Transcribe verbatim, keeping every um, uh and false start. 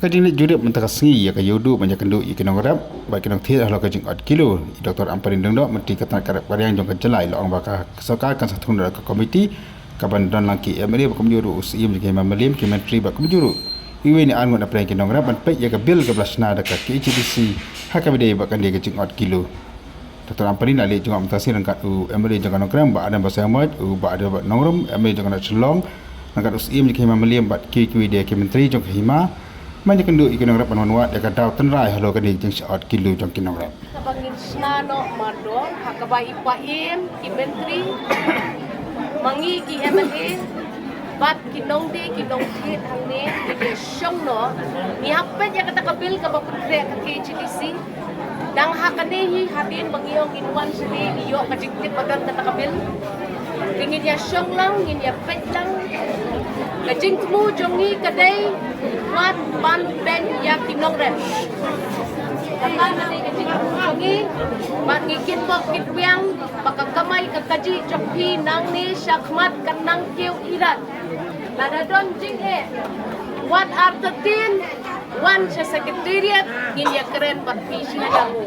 Ka jingleit jurip mynta ka sngi ïa ka ïuhduh ban ïakynduh ïa ki nongrep bad ki nongthied halor ka jingot kilo, i Doctor Ampareen Lyngdoh, Myntri ka tnad ka rep ka riang jong ka jylla, i la ong ba ka sorkar kan sa thung da ka komiti kaban don lang ki M L A bad kumjuh ruh u Syiem jong ka Hima Mylliem, ki myntri bad kumjuh ruh iwei ne ar ngut na pdeng ki nongrep ban peit ïa ka bill kaba la shna da ka K H A D C ha kaba ïadei bad kane ka jingot kilo. Doctor Ampareen la leit jngoh mynta ka sngi ryngkat u M L A jong ka Nongkrem, Bah Ardent Basaiawmoit, u Bah Adelbert Nongrum, M L A jong ka North Shillong, ryngkat u Syiem jong ka Hima Mylliem bad kiwei kiwei de ki myntri jong ka hima, ban ïakynduh ïa ki nongrep ban wanwad ïa ka daw tynrai halor kane ka jingshah ot kilo jong ki nongrep. Kaba ngin shna noh mardor ha kaba i Paiem, ki myntri, ma ngi ki M L A bad ki nongdie ki nongthied hangne, ngi ïa shong noh, ngi hap peit ïa kata ka bill kaba pynkhreh ka K H A D C. Dang ha kane hi hadien ba ngi ong ngin wan shane, ngi ïoh ka jingtip ba don kata ka bill. Te ngin ïa shong lang, ngin ïa peit lang. Ka jingthmu jong ngi ka dei wat ban beiñ ïa ki nongrep. Kata ka dei ka jingthmu jong ngi. Bad ngi kynmaw kynbiang ba ka kamai ka kajih jong phi nangne shakhmat kan nang kiew irat. Lada don jingeh, wat artatien wan sha Secretariat, ngin ïa kren bad phi sha ïa u.